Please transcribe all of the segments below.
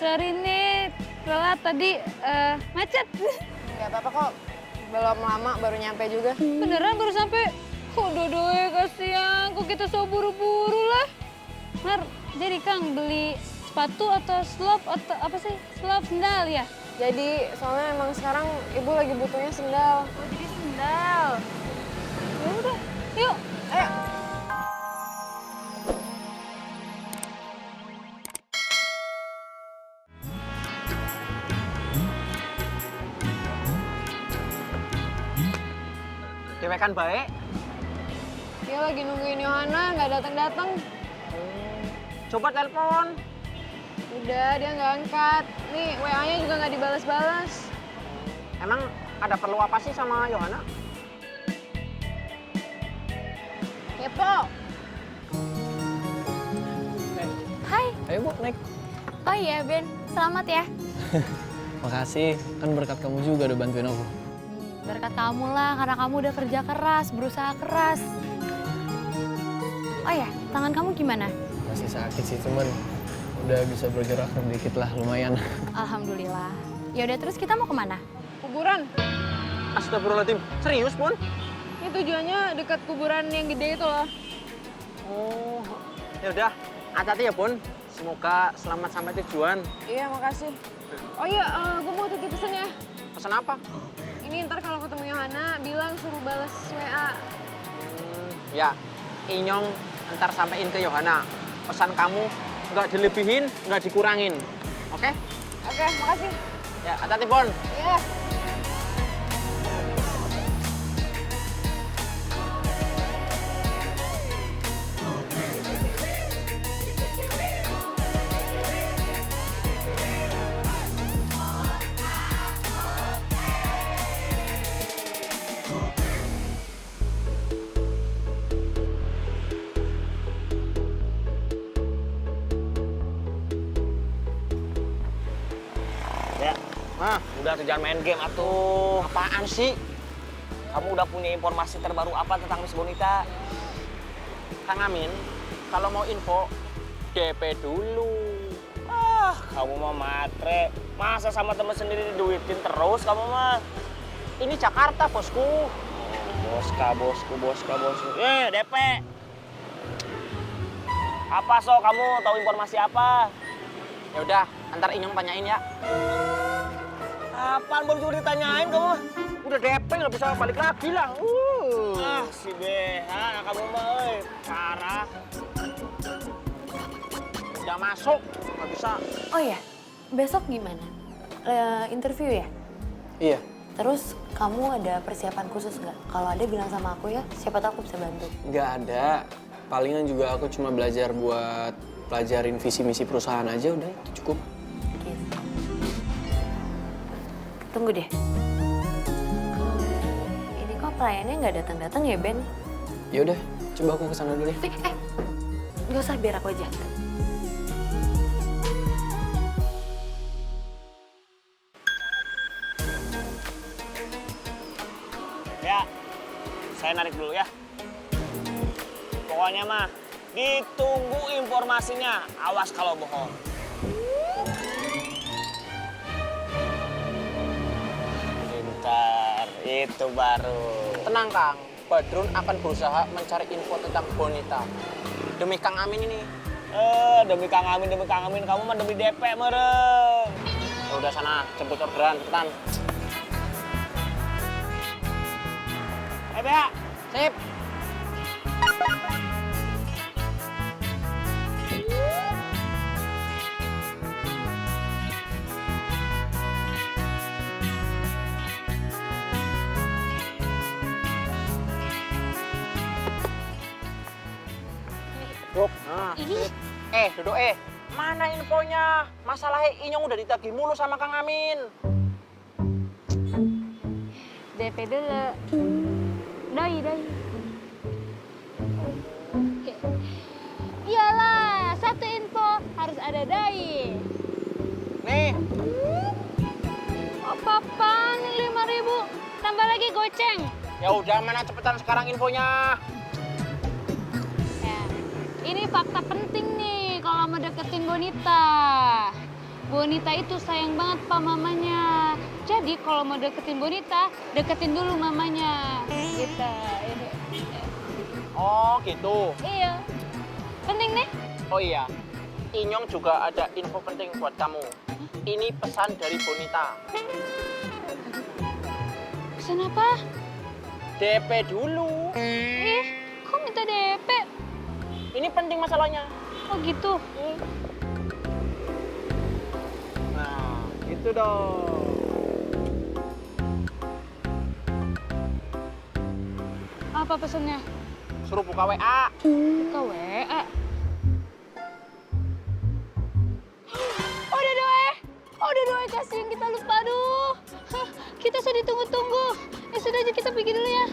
sorry nih, telat tadi macet. Nggak apa-apa kok, belum lama baru nyampe juga. Beneran baru sampai? Dodoy kasihan, kok kita so buru-buru lah. Mar, jadi Kang beli sepatu atau slop atau apa sih? Slop sendal ya? Jadi soalnya emang sekarang ibu lagi butuhnya sendal. Oh jadi sendal. Ya udah, yuk. Ayo. Dewekan baik. Dia lagi nungguin Yohana, nggak datang-datang. Coba telepon. Udah, dia nggak angkat. Nih, WA-nya juga nggak dibalas-balas. Emang ada perlu apa sih sama Yohana? Kepo. Hai. Ayo Bu, naik. Oh iya Ben, selamat ya. Makasih, kan berkat kamu juga udah bantuin aku. Berkat kamu lah, karena kamu udah kerja keras, berusaha keras. Oh ya, tangan kamu gimana? Masih sakit sih, cuman udah bisa bergerak sedikit lah, lumayan. Alhamdulillah. Ya udah terus kita mau kemana? Kuburan. Astagfirullahaladzim, serius Bun? Ini tujuannya dekat kuburan yang gede itu loh. Oh, ya udah, hati-hati ya Bun. Semoga selamat sampai tujuan. Iya, makasih. Oh iya, gue mau titip pesen ya. Pesan apa? Ini ntar kalau ketemu Yohana, bilang suruh balas WA. Ya, Inyong ntar sampein ke Yohana. Pesan kamu nggak dilebihin, nggak dikurangin. Oke? Oke, makasih. Ya, hati-hati Bon. Iya. Ya, udah tuh jangan main game atuh. Apaan sih? Kamu udah punya informasi terbaru apa tentang Miss Bonita? Kang Amin, kalau mau info, DP dulu. Kamu mah matre. Masa sama temen sendiri diduitin terus kamu mah? Ini Jakarta, bosku. Bosku. DP. Apa so? Kamu tahu informasi apa? Ya udah, antar Inyong tanyain ya. Apaan belum juga ditanyain kamu? Udah DP, nggak bisa balik lagi lah. Si BH, kamu mah, parah. Udah masuk, nggak bisa. Oh ya, besok gimana? Interview ya? Iya, Terus kamu ada persiapan khusus nggak? Kalau ada bilang sama aku ya, siapa tahu aku bisa bantu. nggak ada. Palingan juga aku cuma belajar buat pelajarin visi misi perusahaan aja, udah itu cukup. Gitu. Tunggu deh. Ini kok pelayannya nggak datang-datang ya Ben? Ya udah, coba aku kesana dulu ya. Nggak usah, biar aku aja. Ya, saya narik dulu ya. Pokoknya mah, ditunggu informasinya. Awas kalau bohong. Pintar, itu baru. Tenang Kang, Badrun akan berusaha mencari info tentang Bonita. Demi Kang Amin ini. Demi Kang Amin, kamu mah demi DP mereng. Ya udah sana, jemput orderan, cepetan. BH. Sip. Duduk. Nah, Duduk Mana infonya? Masalahnya Inyong udah ditagih mulu sama Kang Amin. DP dulu. Doi. Iyalah, satu info harus ada doi. Nih, Apa-apaan 5.000? Tambah lagi goceng. ya udah mana cepetan sekarang infonya. Ya, ini fakta penting nih kalau mau deketin Bonita. Bonita itu sayang banget sama mamanya. Jadi kalau mau deketin Bonita, deketin dulu mamanya. Gitu. Oh gitu. Iya. Penting nih. Oh iya, Inyong juga ada info penting buat kamu. Ini pesan dari Bonita. Pesan apa? DP dulu. Ih, kok minta DP? Ini penting masalahnya. Oh gitu. Nah, gitu dong. Apa pesannya? Suruh buka WA. Buka WA. Udah doa, kasihan kita lupa, aduh. Hah, kita sudah ditunggu-tunggu. Ya sudah aja kita pergi dulu ya.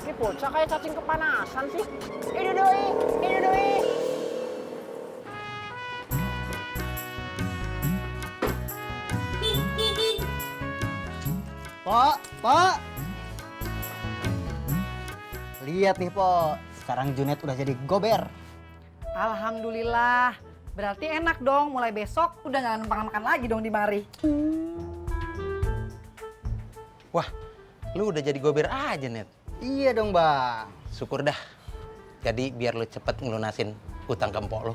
Ini bocah kayak cacing kepanasan sih. Ini doi, ini doi. Pak. Lihat nih, Pak. Sekarang Junet udah jadi gober. Alhamdulillah. Berarti enak dong, mulai besok udah nggak numpang makan lagi dong di mari. Wah, lu udah jadi gober aja, Net. Iya dong, Bang. Syukur dah. Jadi biar lu cepet ngelunasin utang ke empok lu.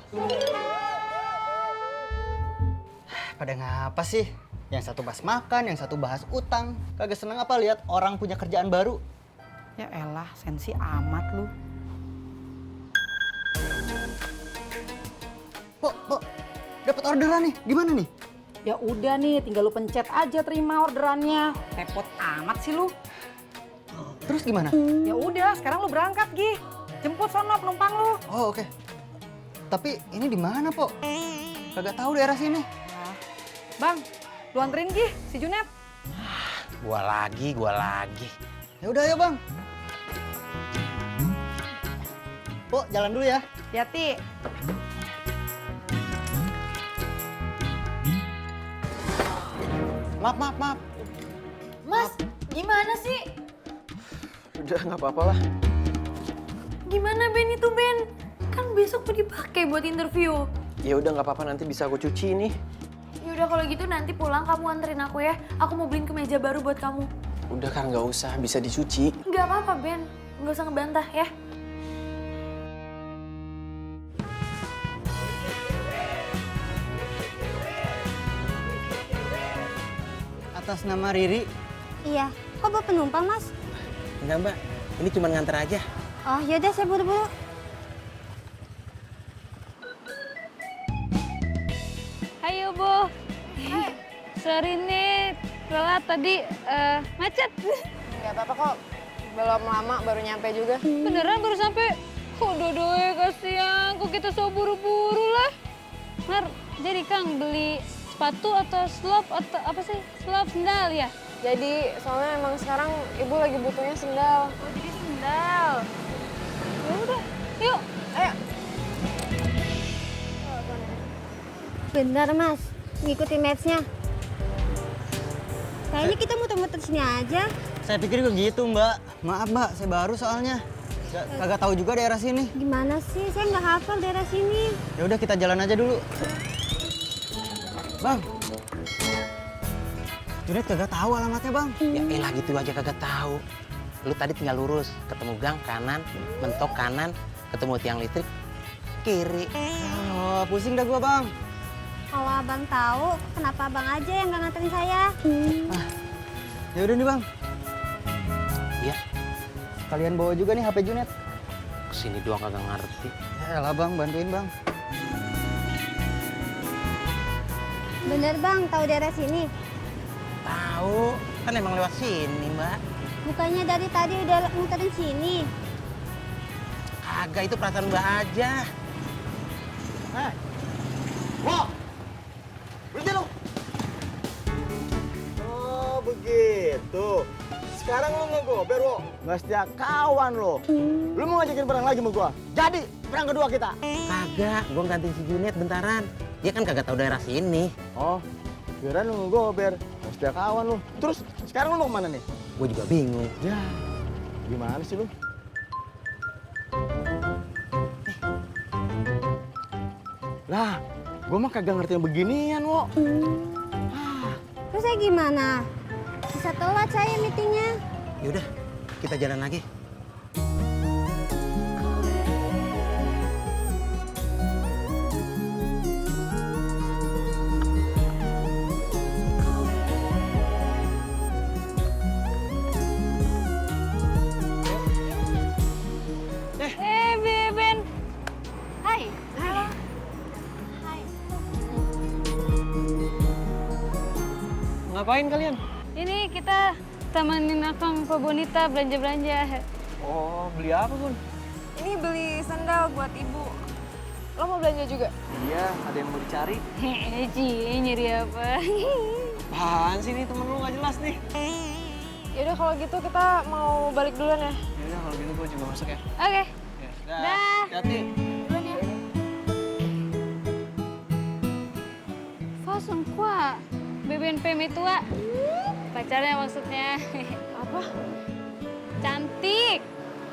Pada ngapa sih? Yang satu bahas makan, yang satu bahas utang. Kagak seneng apa lihat orang punya kerjaan baru? Ya elah, sensi amat lu. Pok, dapat orderan nih. Gimana nih? Ya udah nih, tinggal lu pencet aja terima orderannya. Repot amat sih lu. Terus gimana? Ya udah, sekarang lu berangkat, Gi. Jemput sono penumpang lu. Oh, oke. Tapi ini di mana, Pok? Kagak tahu daerah sini. Bang, lu anterin, Gi, si Junet. Gua lagi. Ya udah, ayo, Bang. Pok, jalan dulu ya. Hati-hati. Maaf. Mas, gimana sih? Udah, nggak apa-apa lah. Gimana Ben itu Ben? Kan besok mau dipakai buat interview. Ya udah, nggak apa-apa, nanti bisa aku cuci nih. Yaudah kalau gitu nanti pulang kamu anterin aku ya. Aku mau beliin kemeja baru buat kamu. Udah kan, nggak usah, bisa dicuci. Nggak apa-apa Ben, nggak usah ngebantah ya. Atas nama Riri. Iya, kok bawa penumpang, Mas? Enggak, Mbak. Ini cuma nganter aja. Oh, yaudah saya buru-buru. Ayo, Bu. Sorry nih, telat tadi macet. Nggak apa-apa kok. Belum lama baru nyampe juga. Beneran baru sampai. Udah doa, kasihan. Kok kita so buru-buru lah. Mar, jadi Kang beli sepatu atau slop atau apa sih? Slop sendal ya? Jadi soalnya emang sekarang ibu lagi butuhnya sendal. Oh, jadi sendal. Ya udah, yuk. Ayo. Bentar, Mas. Ngikutin maps-nya. Kayaknya kita muter-muter sini aja. Saya pikir juga gitu, Mbak. Maaf, Mbak. Saya baru soalnya. Kagak tahu juga daerah sini. Gimana sih? Saya nggak hafal daerah sini. Ya udah kita jalan aja dulu. Bang. Junet kagak tahu alamatnya, Bang. Ya elah gitu aja kagak tahu. Lu tadi tinggal lurus, ketemu gang kanan, mentok kanan, ketemu tiang listrik kiri. Oh, pusing dah gua, Bang. Kalau abang tahu, kenapa abang aja yang nggak nganterin saya? Ya udah nih, Bang. Iya, Kalian bawa juga nih HP Junet. kesini doang kagak ngerti. Ya lah, Bang, bantuin, Bang. Bener, Bang. Tahu daerah sini? Tahu, kan emang lewat sini, Mbak. Bukannya dari tadi udah muterin sini? Kagak, itu perasaan Mbak aja. Wo! Berhenti lu! Oh, begitu. Sekarang lu ngegober, Wo. Nggak setia kawan lo. Lu mau ngajakin perang lagi sama gua? Jadi, perang kedua kita. Kagak, gua gantiin si Junet bentaran. Dia kan kagak tahu daerah sini. Oh, kirain lu ngegober. Nggak setia kawan lu. Terus, sekarang lu mau kemana nih? Gue juga bingung. Ya, gimana sih lu? Lah, gue mah kagak ngerti yang beginian, Wo. Terus saya gimana? Bisa telat saya meetingnya. Yaudah, kita jalan lagi. Beben. Hai. Ngapain kalian? Ini kita temenin Akang ke Bonita belanja-belanja. Oh, beli apa, Bun? Ini beli sandal buat ibu. Lo mau belanja juga? Iya, ada yang mau dicari. Hehehe, Ci, nyari apa? Apaan sih nih, temen lu nggak jelas nih. Yaudah kalau gitu kita mau balik duluan ya. Yaudah, kalau gitu gue juga masuk ya. Oke. Ya, Dah. hati-hati. Duluan ya. Fasong kuat. Beben peme tua. Pacarnya maksudnya. Apa? Cantik.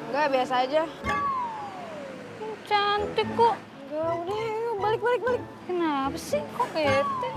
Enggak, biasa aja. Cantik kok. Enggak, udah, yuk, balik. Kenapa sih kok bete?